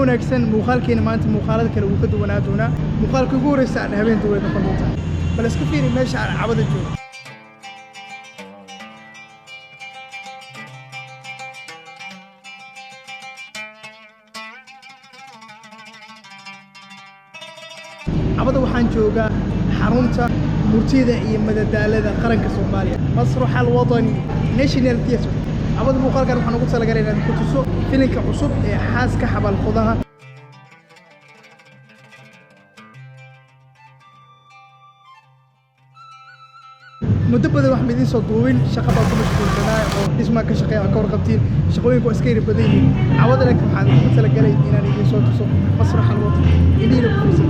Wanaagsan. Muuqaalkeena maanta muuqaalada kale wuu ka duwanaa doonaa. Muuqaalka ugu horreysa aan habeen duway noqon doontaa. Bal iska fiiri meesha aan cabada joogo. Cabada waxaan joogaa xarunta murtida iyo madadaalada qaranka Soomaaliya, Masrax Alwadani National Theatre. Cabada muuqaalkan waxaan ugu talagalay inaan ku tuso filimka cusub ee Xaaska Xabaalqodaha. Muddo badan wax ma idiin soo duubin, shaqa baa ku mashquulsanaa oo dhismaa ka shaqeeya. Ka warqabtiin, shaqooyinku waa iska yara badan yihiin cawada, laakiin waxaan ugu talagalay inaan idiin soo tuso Masrax Alwadani, idiina ku fiirsan.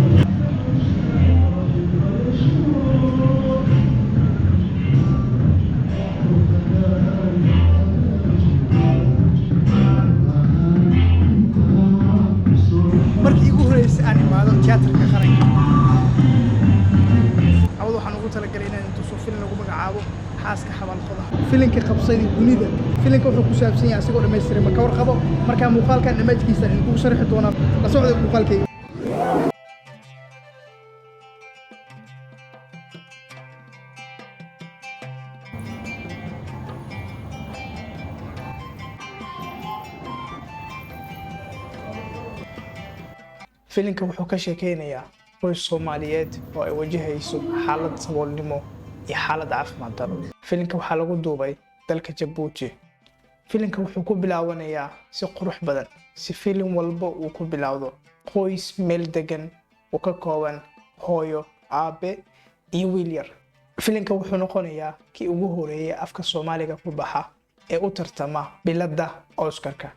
Markii igu horreysay aan imaado tiyaatarka qaranka cawada, waxaan ugu talagalay inaan tuso filim lagu magacaabo Xaaska Xabaalqodaha, filimka qabsaday dunida. Filimka wuxuu ku saabsan yahay asigoo dhammaystiray ma ka warqabo. Markaa muuqaalkan dhammaadkiisa idinkugu sharxi doonaa. La socda muuqaalkayga. Filimka wuxuu ka sheekeynayaa qoys Soomaaliyeed oo ay wajahayso xaalad saboolnimo iyo xaalad caafimaad daro. Filimka waxaa lagu duubay dalka Jabuuti. Filimka wuxuu ku bilaabanayaa si qurux badan, si filim walba uu ku bilowdo: qoys meel degan oo ka kooban hooyo, aabe iyo wiil yar. Filimka wuxuu noqonayaa kii ugu horeeyay afka Soomaaliga ku baxa ee u tartama biladda Oscarka.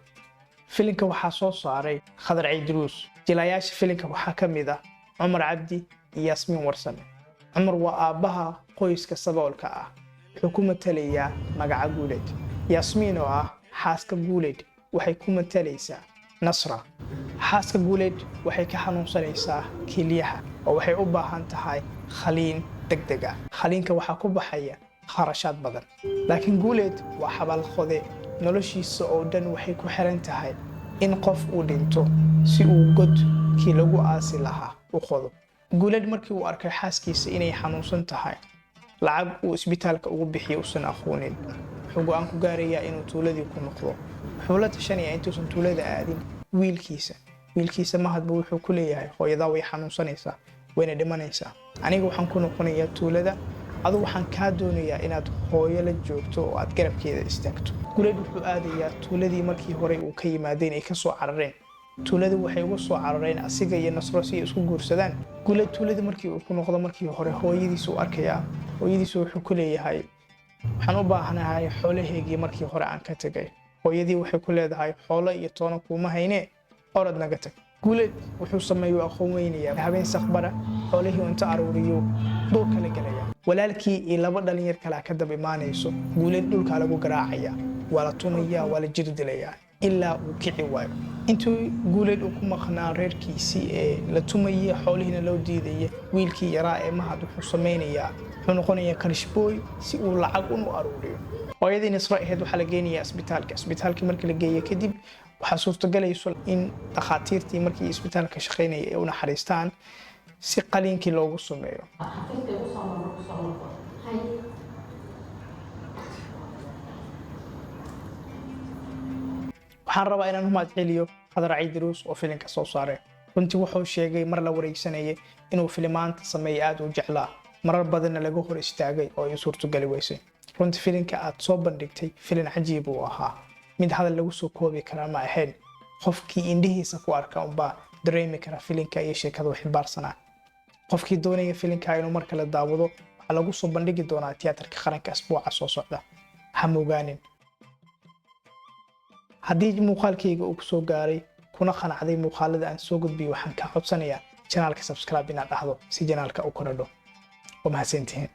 Filimka waxaa soo saaray Khadar Caydiruus. Jilayaasha filimka waxaa ka mid ah Cumar Cabdi iyo Yaasmiin Warsame. Cumar waa aabbaha qoyska saboolka ah, wuxuu ku matalayaa magaca Guuleed. Yaasmiin oo ah xaaska Guuleed waxay ku matalaysaa Nasra. Xaaska Guuleed waxay ka xanuunsanaysaa kelyaha oo waxay u baahan tahay khaliin degdeg ah. Khaliinka waxaa ku baxaya kharashaad badan, laakiin Guuleed waa xabaalqode. Noloshiisa oo dhan waxay ku xiran tahay in qof uu dhinto si uu godkii lagu aasi lahaa u qodo. Guuleed markii uu arkay xaaskiisa inay xanuunsan tahay, lacag uu isbitaalka ugu bixiyo usan aqoonin, wuxuu go'aan ku gaarayaa inuu tuuladii ku noqdo. Wuxuu la tashanayaa intuusan tuulada aadin wiilkiisa. Wiilkiisa Mahadba wuxuu ku leeyahay: "Hooyadaa way xanuunsanaysaa, wayna dhimanaysaa. Aniga waxaan ku noqonayaa tuulada, adu waxaan kaa doonayaa inaad hooyo la joogto oo aad garabkeeda istaagto." Guuleed wuxuu aadayaa tuuladii markii hore uu ka yimaadeen ay kasoo carareen. Tuuladii waxay uga soo carareen asiga iyo Nasro si ay isku guursadaan. Guuleed tuuladii markii uu ku noqdo, markii hore hooyadiisu u arkayaa. Hooyadiisu wuxuu ku leeyahay: "Waxaan u baahanahay xoolahaygii markii hore aan ka tegay." Hooyadii waxay ku leedahay: "Xoolo iyo toono kuuma hayne, orod naga tag." Guuleed wuxuu sameeyo aqoon weynayaa. Habeen sakbara xoolihii inta aruuriyo duurka la gelaya. Walaalkii iyo laba dhalinyar kalea ka daba imaanayso. Guuleed dhulkaa lagu garaacaya, waa la tumaya, waa la jir dilayaa ilaa uu kici waayo. Intuu Guuleed uu ku maqnaa reerkiisii ee la tumayay, xoolihiina loo diidaya, wiilkii yaraa ee Mahad wuxuu samaynayaa, wuxuu noqonayaa karishbooy si uu lacag un u aruuriyo. Hooyadii Nasro ahayd waxaa la geenayaa isbitaalka. Isbitaalkii markii la geeyo kadib, waxaa suurtogalayso in dhakhaatiirtii markii isbitaalka shaqaynaya ay u naxariistaan si qaliinkii loogu sameeyo. Dhakhaatiirta ugu soo marno kusoo noqo. Hay. Waxaan rabaa inaan u mahad celiyo Khadar Caydiruus oo filimka soo saaray. Runtii wuxuu sheegay mar la wareegsanayay inuu filimaanta sameeya aad u jeclaa, marar badanna laga hor istaagay oo ay u suurtogali weysay. Runtii filimka aad soo bandhigtay filin cajiib uu ahaa, mid hadal lagu soo koobi karaa ma ahayn. Qofkii indhihiisa ku arka unbaa dareemi kara filinka iyo sheekada u ximbaarsanaa. Qofkii doonaya filinka inuu mar kale daawado, waxaa lagu soo bandhigi doonaa tiyaatarka qaranka asbuuca soo socda. Ha mogaanin. Haddii muuqaalkayga uu kusoo gaaray kuna qanacday muuqaalada aan soo gudbiyo, waxaan kaa codsanayaa channelka subscribe inaad dhahdo si channelka u korodho. Waa mahadsantihiin.